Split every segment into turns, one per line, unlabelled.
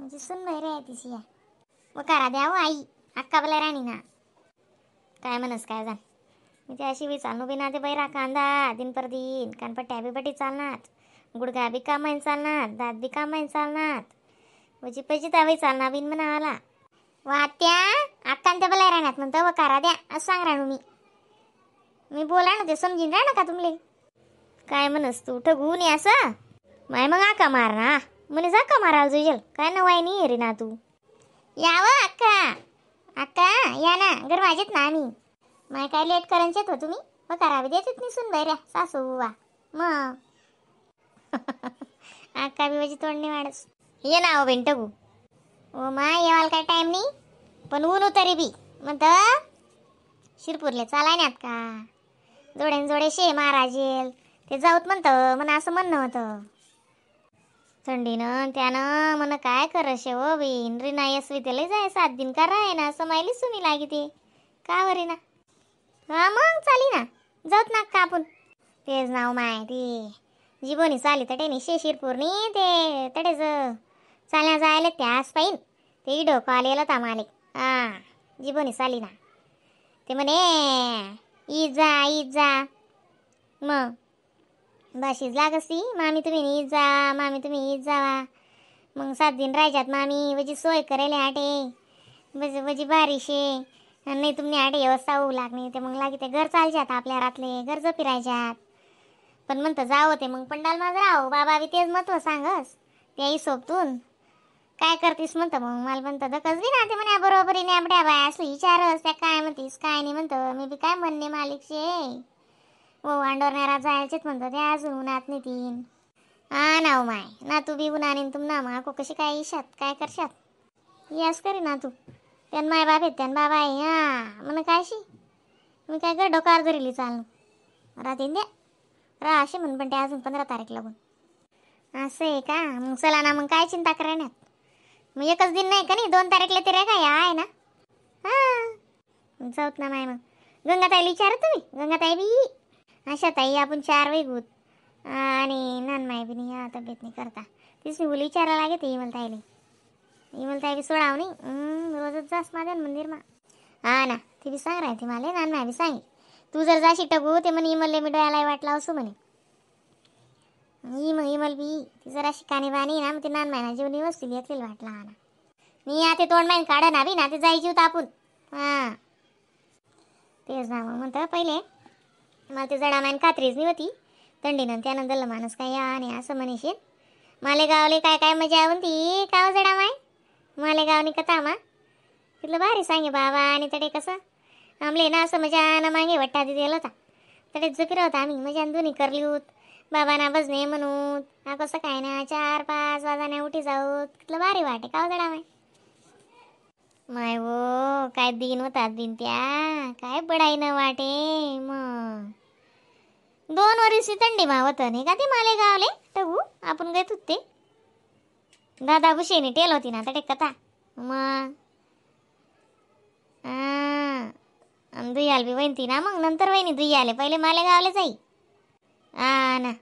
म्हणजे सुन बाई रे तिची या वकारा द्या हो आई अक्का बला राणी ना काय म्हणस काय जाण. मी ते अशी बी चालणू बी ना ते बैरा कांदा दिन पर दिन कानपट्ट्या बी बटी चालणार, गुडघा बी कामाईन चालणार, दात बी कामाईन चालणार, म्हणजे पैसे तावी चालणार बिन म्हणाला वात्या अक्का ते बला राहणार म्हणतं वकारा द्या असं सांग राणू. मी मी बोला ना ते समजीन राह ना का तुमले काय म्हणस तू ठगून ये असं माय मग आका मार ना म्हणे जा का मारायला जुजेल काय नवाय नाही रे ना तू यावं अक्का अक्का या ना घर माझेत ना आम्ही माय काय लेट करायचेत हो तुम्ही वकारावी देतेत नाही सुन बैऱ्या सासू वा मग अक्का बी माझी तोंडणी वाढस ये ना हो बेन टगू ओ my येवाल काय टाईम नाही पण ऊन उतरी बी म्हणत शिरपूरले चालाय नात का जोडेन जोडे शे महाराजेल ते जाऊत म्हणतं म्हणा असं म्हणणं होतं थंडीनं त्यानं म्हण काय करशे हो बीन रिना यसवी त्याला जाय 7 दिन का राय ना असं मायली सुनी लागी ते का वरी ना हा मग चाली ना जाऊत ना का आपण तेच नाव माय ती जीवनी चाली तटेनी शे शिरपूरनी ते तटेच चालण्या जायला त्यास पाहिन ते डोकं आलेलं होता माले हा जीवनी चाली ना ते म्हणे ई जा ई जा मग बाशीच लागसती मामी तुम्ही ईद जा मामी तुम्ही ईद जावा मग 7 दिन राहायच्यात मामी वजी सोय करेल आटे बज वजी बारीशे नाही तुम्ही आटे व्यवस्था होऊ लागली ते मग लागे ते घर चालच्यात आपल्या रातले घर फिरायच्यात पण म्हणतं जावं ते मग पंडाल माझं राहो बाबा बी तेच महत्व सांगस त्याही सोबतून काय करतीस म्हणतं मग मला म्हणतं दकच बी ना ते म्हणे बरोबरीने आपल्या बाय असं विचारस त्या काय म्हणतीस काय नाही म्हणतं मी बी काय म्हणणे मालिकशे हो अंडोरण्यारा जायचेच म्हणतो ते अजून उन्हात नाही तीन हा ना हो माय ना तू बी उन्हा तुम ना माको कशी काय इशात काय करशात यास करी ना तू त्यान माय बाप आहेत त्यान बाबा आहे हा म्हण कायशी मी काय कर डोकार धरली चालणं राहते द्या राह असे म्हण पण ते अजून 15 तारीख लागून असं आहे का मग चला ना मग काय चिंता करण्यात मग एकच दिन नाही का नाही 2 तारीखला ते रे काय आहे ना हां जाऊत ना माय मग गंगाताईला विचारा तुम्ही गंगाताई बी अशा ताई आपण 4 वेगूत आणि नानमाय बी नाही हा तब्येत नाही करता तीच मी मुली विचारायला लागेल ते इमलताईले इमलताई बी सोडाव नाही रोजच जास माझ्या मंदिर मा हा ना ती बी सांग राहते मला नानमाय बी सांगे तू जर जाशी टगू ते म्हणे इमलले मी डोळ्याला वाटला असू म्हणे मग इमल बी ती जर अशी कानी बाणी ना मग ते नानमायना जीवन व्यवस्थित घेतलेलं वाटला हा ना मी आता तोंड माईन काढा ना बी ना ते जायची होतं आपण हां तेच ना मग म्हणतं पहिले मला ते जडामायन खात्रीच नाही होती थंडीनं त्यानंतर माणूस काय या आणि असं म्हणेशील मालेगावले काय काय मजा आवडती का जडामाय मालेगावनी कथा मा तिथलं भारी सांगे बाबा आणि तडे कसं आमले ना असं मजा ना मागे वट्टा दिलेला होता तडे जपिरा होता आम्ही मजा दोन्ही करली होत बाबांना बजणे म्हणून हा कसं काय ना 4-5 वाजाने उठी जाऊत तिथलं भारी वाटे का जडामाय माय वो काय दिन होतात बिन त्या काय बडाई न वाटे मग 2 वर्षी थंडी मावत नाही का ते मालेगावले टगू आपण गयत होते दादा भुशेनी टेल होती ना तटे कथा मग दुयाल बी वैनती ना मग नंतर वहिनी दुयाले पहिले मालेगावले जाई हा ना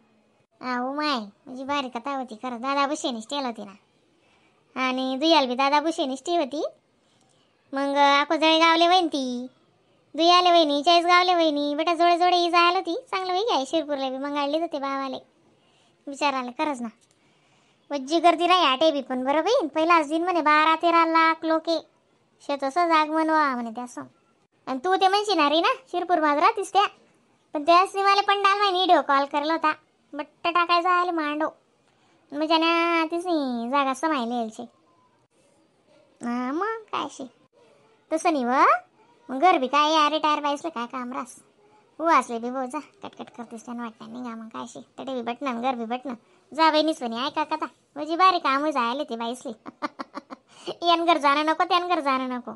हा हो माय म्हणजे भारी कथा होती खरं दादा भुशेनीच टेल होती ना आणि दुयाल बी दादा भुशेनीच टी होती मग आको जळगावले वैनती दुयाले वहिनी चाळीसगावले वहिनी बेटा जोडे जोडे ही जायला होती चांगलं वही आहे शिरपूरला बी मग आणली होते बाबाले विचारायला खरंच ना वज्जी गर्दी नाही आटे बी पण बरं बहीण पहिलाच दिन म्हणे 12-13 लाख लोके शेतसं जाग म्हणवा म्हणे त्यासं आणि तू ते म्हणशी ना रे ना शिरपूर माझ राहतीस त्या पण त्याच मला पंडाल माहिती व्हिडिओ कॉल करला होता बट्ट टाकायचा आले मांडो म्हणजे ना तीच जागा समायली यायची हा मग काय अशी तसं नाही व मग घर बी काय या रिटायर पाहिजे काय काम रास हो असले बी भाऊ जा कटकट करतेस त्यानं वाटतं नाही का मग काय अशी तटे बी बटणं घर बी बटणं जा बहिणीच म्हणे ऐका कथा म्हणजे बारी काम जायला ते बाईसली यान घर जाणं नको त्यान घर जाणं नको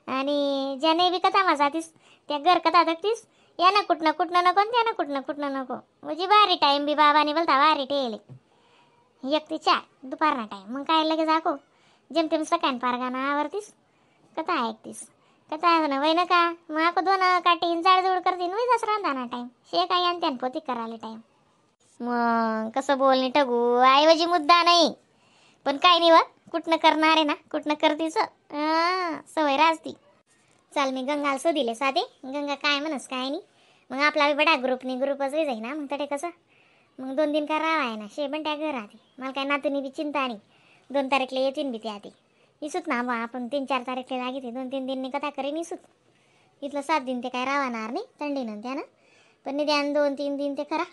आणि ज्याने बी कथा मा जातीस त्या घर कथा दगतीस यानं कुठनं कुठनं नको आणि त्यानं कुठनं कुठनं नको म्हणजे भारी टाईम बी बाबाने बोलता भारी टेले 1 ते 4 दुपारना टाईम मग काय लगेच आको जेमतेम सकाळ पारगाना आवरतीस कथा ऐकतीस कथा ना वय ना का मग आको 2 काटीन जाडजूड करतीन वय जास रांधाना टाईम शे काय आणि त्यान पोती करायला टाईम मग कसं बोलणे ठगू ऐवजी मुद्दा नाही पण काय नाही व कुठनं करणार आहे ना कुठनं करतीच सवय राजती. चाल मी गंगाला शोधिले साधे गंगा काय म्हणस काय नाही. मग आपला बी बडा ग्रुपनी ग्रुपच जाई ना मग तडे कसं मग 2 दिन का राव आहे ना शे पण त्या घरात मला काय नातूनी बी चिंता नाही. 2 तारीखला येतीन बी ते आधी इसूत ना बा आपण 3-4 तारीखला लागते 2-3 दिन कथा करेन इसूत. इथलं 7 दिन ते काय राहणार नाही थंडीनं त्यानं पण निदान 2-3 दिन ते खरा.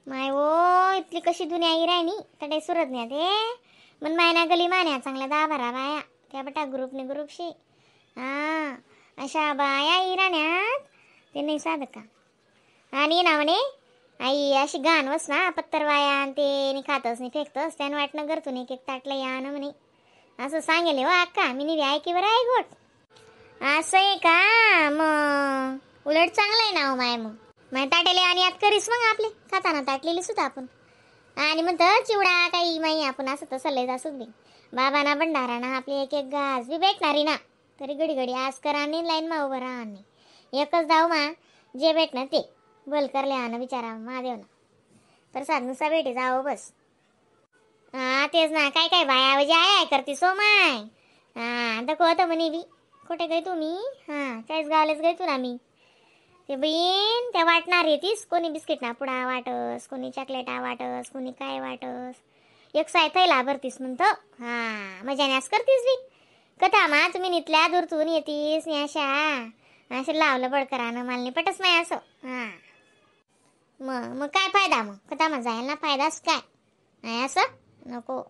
माय ओ इथली कशी दुनिया ही राहिनी तडे सुरत नाही ते मन मायना गली मान्या चांगल्या 10-12 बाया त्या बटा ग्रुपने ग्रुपशी हां अशा बाया इराण्यात ते नाही साधं का. आणि ना म्हणे आई अशी घाण वस ना पत्तर वाया आणि ते नि खातच नाही फेकतस त्यानं वाटणं घरतून एक एक ताटलं या ना म्हणे असं सांगेल हो अक्का. मी निवी ऐकी बरं आहे गोट असं आहे का. मग उलट चांगलं आहे ना हो माय. मग माय ताटेले आणि आत करीस मग आपले खाताना ताटलेली सुद्धा आपण. आणि म्हणतं चिवडा काही माई आपण असं तसं लय असू बी बाबांना भंडारा ना आपली एक एक घास बी भेटणारी ना तरी घडी घडी आज करा आणि लाईन मा उभं राहा नाही एकच धाव मा जे भेटणार ते बल करले आण बिचारा महादेवना प्रसाद नुसा भेटे जाओ बस. हा तेच ना काय काय बाया म्हणजे I करते सो my. हा आता होतं म्हणे बी कुठे गई तुम्ही. हां काहीच गावलेच गई तू ना मी ते बहीण त्या वाटणार येतीस कोणी बिस्किट ना पुडा वाटस कोणी चॉकलेटा वाटस कोणी काय वाटस एक साय थैला भरतीस म्हणतो. हां मजाने असं करतीस बी कथा मा तुम्ही नितल्या दूरतून येतीस नि अशा असं लावलं बडकरानं मला नाही पटच नाही असं. हां मग मग काय फायदा मग कथा मा जायला ना फायदाच काय नाही असं नको.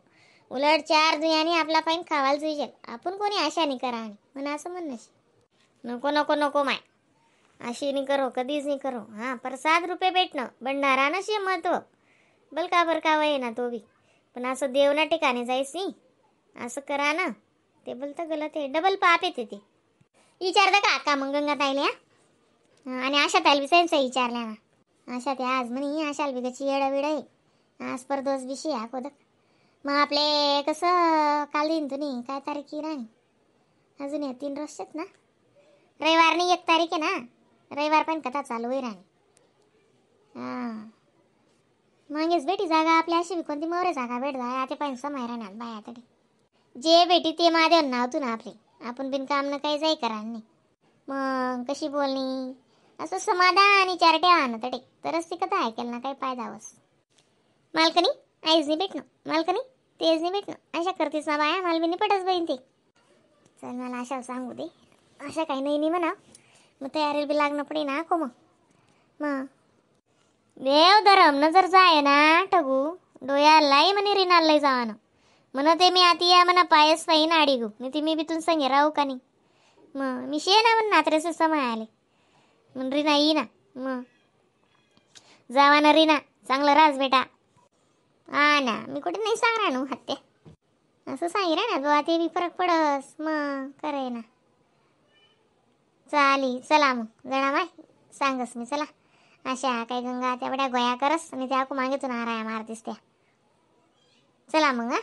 उलट 4 दुयानी आपला पाहिन खावायला जुईजेल आपण कोणी आशा नाही करा आणि म्हणून असं म्हणणं नको नको नको माय अशी नाही करो कधीच नाही करो. हां प्रसाद रुपये भेटणं भंडारा नशे महत्व बलका बरका वय ना तो बी पण असं देवना ठिकाणी जाईस नाही असं करा ना ते बोलतं गलत आहे डबल पाप येते ते. विचारतं का अक्का मग गंगा ताईले हा आणि आशा ताईल बी सैनसा विचारल्या ना आशा ते आज म्हणे आशाल बी गची येडा विड आहे आज परदोस बिशी हा कोदक. मग आपले कसं काल दिन तुम्ही काय तारीख राणी अजून या 3 रोजच्यात ना रविवार नाही 1 तारीख आहे ना रविवार पण कथा चालू आहे राणी. हां मागेच भेटी जागा आपल्या अशी बी कोणती मोरे जागा भेट जाय आता पण समय राहणार बाया तरी जे भेटी ते महादेव नावतू ना आपले आपण बिनकाम न काही जाई करा नाही मग कशी बोलणी असं समाधान विचार ठेवा ना तडे तरच ती कथा ऐकेल ना काही फायदा वस. मालकनी आईज नाही भेटणं मालकनी तेच नाही भेटणं अशा करतीस ना बाया मला बी नाही पटच बहीण ते. चल मला अशा सांगू दे अशा काही नाही नाही म्हणा मग तयारीला बी लागणं पडे ना को मग. मग देव धरम न जर जाय ना ठगू डोळ्यालाही म्हणे रिनालही जावानं म्हणत ते मी आती या म्हणा पायस पायी नाडी गू नाही ती मी बी तुम संगे राहू का नाही. मग मी शे ना म्हण नात्रेचे समय आले म्हण रिना येई ना मग जावा ना रिना चांगलं रास बेटा. हा ना मी कुठे नाही सांग राहणू हत्ते असं सांग रे ना बुवा ते बी फरक पडस मग करे ना. चाली चला मग जणा माय सांगस मी चला अशा काही गंगा त्या बड्या गोया करस आणि त्या मागेतून आराया मारतीस त्या. चला मग हा.